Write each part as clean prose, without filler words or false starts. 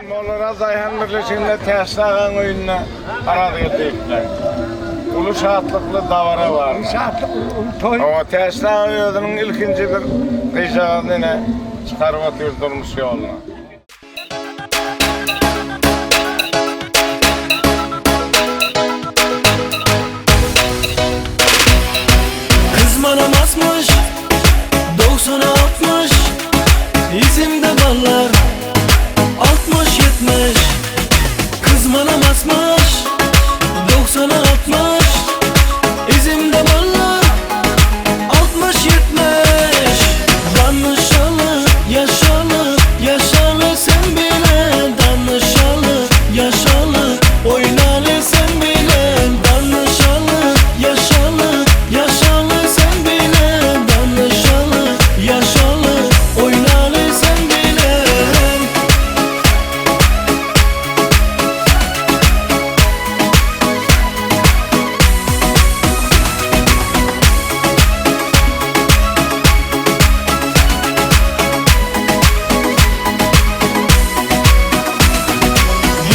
Mollaraz daýhan birleşiginde Täşli agaň öýünde Arazgeldi diýipler. Uly şatlykly dabara bar. Uly şatlyk, uly toý. Hawa, Täşli aga özüniň ilkinji bir gyzjagazyny ine çykaryp otyr durmuş ýoluna. Kız bana basmış 90'a 60 İzimde ballar 60 70 Kız bana basmış 90'a 60 İzimde ballar 60 70 Danışalı yaşalı yaşalı sen bile Danışalı yaşalı oynalı sen bile Danışalı yaşalı yaşalı sen bile Danışalı yaşalı oynalı sen bile.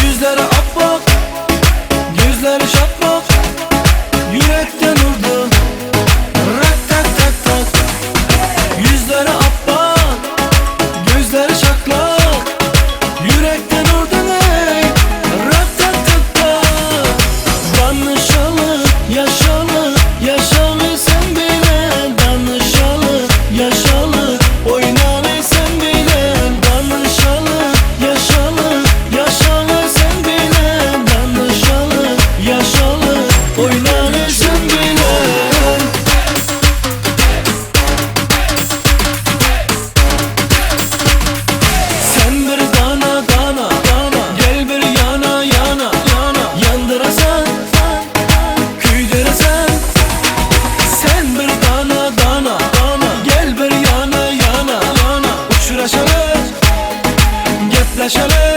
Yüzleri apak, gözleri şapak. Yürekten vurdu Rak tak tak tak. Yüzleri apak, gözleri şaklak. Yürekten vurdu ey Rak tak tak tak. Danışalı, yaşalı, yaşalı sen bile. Danışalı, yaşalı, oynalı sen bile. Danışalı, yaşalı, yaşalı sen bile. Danışalı, yaşalı, oynalı sen bile. Sen bir dana dana dana Gel bir yana yana yana. Yandırasan Küydüresen. Sen bir dana dana dana Gel bir yana yana yana. Uçuraşalım Gepleşelim.